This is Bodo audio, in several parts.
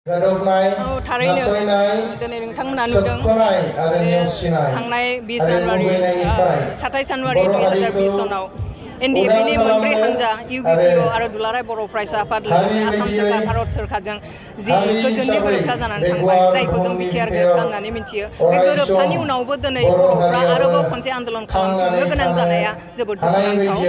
थारैनो दिनै नोंथांमोना नुदों जे थांनाय 20 जानुवारि 27 जानुवारि 2020 सनाव एनडिएफबीनि मोनब्रै हानजा इउबिपिअ आरो दुलाराय बर' फरायसा आफाद लोगोसे आसाम सोरकार भारत सोरकारजों जि गोजोननि गोरोबथा जानानै थांबाय जायखौ जों बिटिआर गोरोबथा होननानै मिथियो बे गोरोबथानि उनावबो दिनै बर'फ्रा आरोबाव खनसे आन्दोलन खालामफिननो गोनां जानाया जोबोद दुखुनांथाव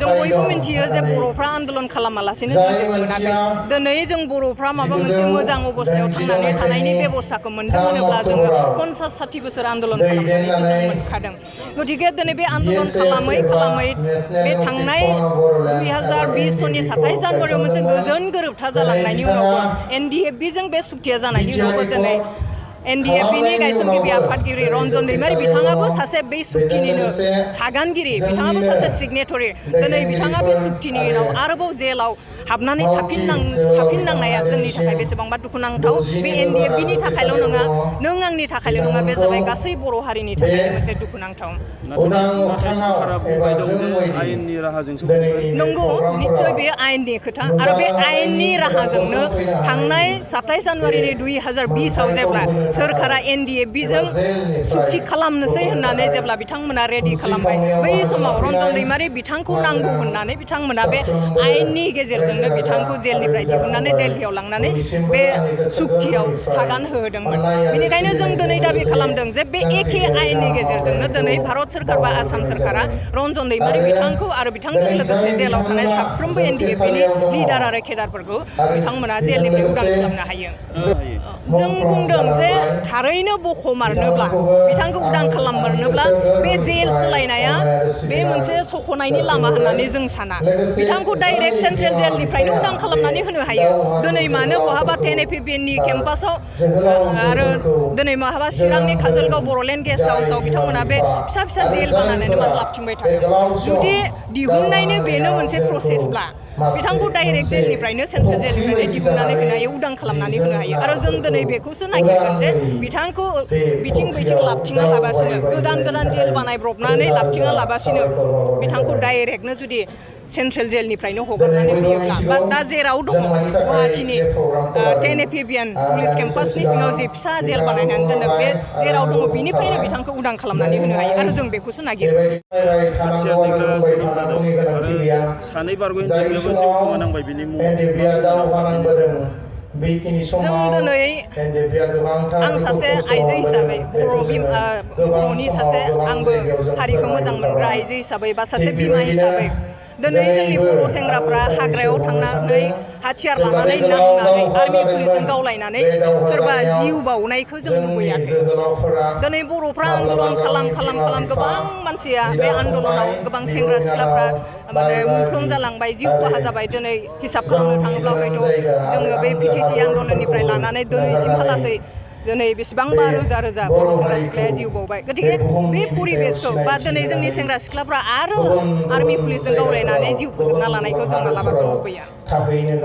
जों बयबो मिथियो जे बर'फ्रा आन्दोलन खालामालासेनो जों जेबो मोनाखै दिनै जों बर'फ्रा माबा मोनसे मोजां अबस्थायाव थांनानै थानायनि बेबस्थाखौ मोनदों होनोब्ला जोङो 50-60 बोसोर आन्दोलन खालामनानैसो जों मोनखादों गथिखे दिनै बे आन्दोलन खालामै बे थांनाय 2020 सननि 27 जानुवारियाव मोनसे गोजोन गोरोबथा जालांनायनि उनावबो एनडिएफबीजों बे सुक्तिया जानायनि उनावबो दिनै एनडिएफबीनि गायसनगिरि आफादगिरि रन्जन दैमारि बिथाङाबो सासे बे सुक्तिनिनो सागानगिरि बिथाङाबो सासे सिगनेटरि दिनै बिथाङा बे सुक्तिनि उनाव आरोबाव जेलाव हाबनानै थाफिननांनाया जोंनि थाखाय बेसेबांबा दुखुनांथाव बे एनडिएफबीनि थाखायल' नङा नों आंनि थाखायल' नङा बे जाबाय गासै बर' हारिनि थाखाय मोनसे दुखुनांथाव नंगौ निश्चय बे आयेननि खोथा आरो बे आयेननि राहाजोंनो थांनाय 27 जानुवारिनि 2020 आव जेब्ला सोरखारा एनडिएफबीजों सुक्ति खालामनोसै होननानै जेब्ला बिथांमोना रेडि खालामबाय बै समाव रन्जन दैमारि बिथांखौ नांगौ होननानै बिथांमोना बे आयेननि गेजेरजोंनो बिथांखौ जेलनिफ्राय दिहुननानै दिल्लीयाव लांनानै बे सुक्तियाव सागान होदोंमोन बेनिखायनो जों दिनै दाबि खालामदों जे बे एखे आयेननि गेजेरजोंनो दिनै भारत सोरकार बा आसाम सोरखारा रन्जन दैमारि बिथांखौ आरो बिथांजों लोगोसे जेलाव थानाय साफ्रोमबो एनडिएफबीनि लिडार आरो केडारफोरखौ बिथांमोना जेलनिफ्राय उदां खालामनो हायो जों बुंदों जे थारैनो बख'मारनोब्ला बिथांखौ उदां खालाममारनोब्ला बे जेल सोलायनाया बे मोनसे सख'नायनि लामा होननानै जों साना बिथांखौ डाइरेक्ट सेन्ट्रेल जेलनिफ्रायनो उदां खालामनानै होनो हायो दिनै मानो बहाबा 10APBनि केम्पासाव आरो दिनै बहाबा चिरांनि काजलगाव बर'लेण्ड गेस्ट हाउसाव बिथांमोना बे फिसा जेल बानायनानै मानो लाबथिंबाय थादों जुदि दिहुननायनो बेनो मोनसे प्रसेसब्ला बिथांखौ डाइरेक्ट जेलनिफ्रायनो सेन्ट्रेल जेलनिफ्रायनो दिहुननानै होनो हायो उदां खालामनानै होनो हायो आरो जों दिनै बेखौसो नागिरगोन जे बिथांखौ बिथिं लाबथिंना लाबासिनो गोदान जेल बानायब्रबनानै लाबथिंना लाबासिनो बिथांखौ डाइरेक्टनो जुदि सेन्ट्रेल जेलनिफ्रायनो हगारनानै होयोब्ला बा दा जेराव दङ गुवाहाटीनि 10APBN पुलिस केम्पासनि सिङाव जे फिसा जेल बानायनानै दोनो बे जेराव दङ बिनिफ्रायनो बिथांखौ उदां खालामनानै होनो हायो आरो जों बेखौसो नागिरो सानै बारग'गिरिफोराबो जिउ खोमानांबाय बिनि जों दिनै आं सासे आइजो हिसाबै बर'नि सासे आंबो हारिखौ मोजां मोनग्रा आइजो हिसाबै बा सासे बिमा हिसाबै दिनै जोंनि बर' सेंग्राफ्रा हाग्रायाव थांनानै हाथियार लानानै नांनानै आर्मि पुलिसजों गावलायनानै सोरबा जिउ बाउनायखौ जों लुबैयाखै दिनै बर'फ्रा आन्दोलन खालाम गोबां मानसिया बे आन्दोलनाव गोबां सेंग्रा सिख्लाफ्रा माने मुंख्लं जालांबाय जिउ खहा जाबाय दिनै हिसाब खालामनो थाङोब्ला हयथ' जोङो बे पिटिसि आन्दोलननिफ्राय लानानै दिनैसिमहालासै दिनै बेसेबांबा रोजा बर' सेंग्रा सिख्लाया जिउ बावबाय गथिखे बे परिबेसखौ बा दिनै जोंनि सेंग्रा सिख्लाफ्रा आरो आर्मि पुलिसजों गावलायनानै जिउ फोजोबना लानायखौ जों मालाबाबो लुबैया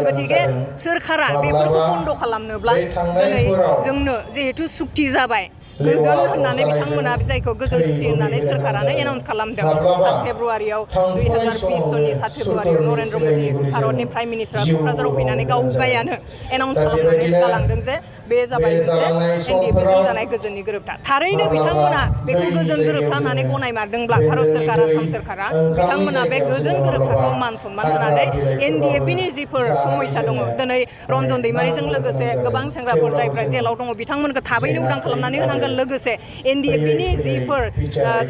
गथिखे सोरखारा बेफोरखौ बन्द' खालामनोब्ला दिनै जोंनो जिहेथु सुक्ति जाबाय गोजोन होननानै बिथांमोना जायखौ गोजोन सुक्ति होननानै सोरखारानो एनाउन्स खालामदों 7 फेब्रुवारियाव 2020 सननि 7 फेब्रुवारियाव नरेन्द्र मोदी भारतनि प्राइम मिनिस्टारा क'क्राझाराव फैनानै गावगायानो एनाउन्स खालामनानै गालांदों जे बे जाबाय मोनसे एनडिएफबीजों जानाय गोजोननि गोरोबथा थारैनो बिथांमोना बेखौ गोजोन गोरोबथा होननानै गनायमारदोंब्ला भारत सोरकार आसाम सोरखारा बिथांमोना बे गोजोन गोरोबथाखौ मान सनमान होनानै एनडिएफबीनि जिफोर समयसा दङ दिनै रन्जन दैमारिजों लोगोसे गोबां सेंग्राफोर जायफ्रा जेलाव दङ बिथांमोनखौ थाबैनो उदां खालामनानै होनांगोन लोगोसे एनडिएफबीनि जिफोर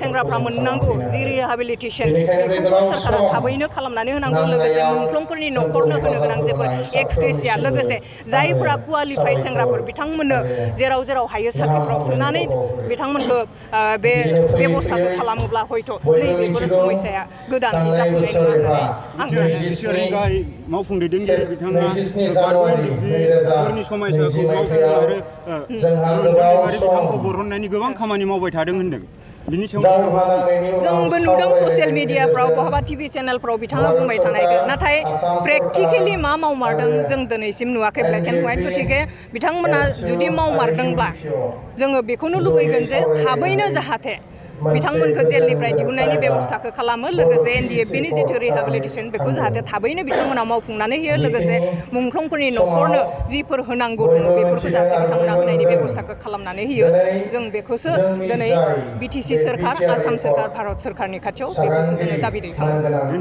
सेंग्राफ्रा मोननांगौ जि रिहेबिलिटेसन बेखौबो सोरखारा थाबैनो खालामनानै होनांगौ लोगोसे मुंख्लंफोरनि न'खरनो होनो गोनां जेफोर एक्सग्रेसिया लोगोसे जायफोरा क्वालिफाइड सेंग्राफोर बिथांमोननो जेराव हायो साख्रिफ्राव सोनानै बिथांमोनखौ बे बेबस्थाखौ खालामोब्ला हयथ' नैबेफोर समयसाया गोदानै जाफुंनाय नङा होननानै आं सानो मावफुं दैदेनगिरि बिथाङा बारग'गिरिफोरनि समयसाखौ मावफुंनो आरो बिथांखौ बरननायनि गोबां खामानि मावबाय थादों होनदों बिनि सायाव जोंबो नुदों ससियेल मिडियाफ्राव बहाबा टिभि चेनेलफ्राव बिथाङा बुंबाय थानायखौ नाथाय प्रेक्टिकेलि मा मावमारदों जों दिनैसिम नुवाखै ब्लेक एन्ड व्हाइट गथिखे बिथांमोना जुदि मावमारदोंब्ला जोङो बेखौनो लुबैगोन जे थाबैनो जाहाथे बिथांमोनखौ जेलनिफ्राय दिहुननायनि बेबस्थाखौ खालामो लोगोसे NDFBनि जिथु रिहेबिलिटेसन बेखौ जाहाथे थाबैनो बिथांमोना मावफुंनानै होयो लोगोसे मुंख्लंफोरनि न'खरनो जिफोर होनांगौ दङ बेफोरखौ जाहाथे बिथांमोना होनायनि बेबस्थाखौ खालामनानै होयो जों बेखौसो दिनै BTC सोरखार आसाम सोरखार भारत सोरखारनि खाथियाव बेखौसो जोङो दाबि दैखाङो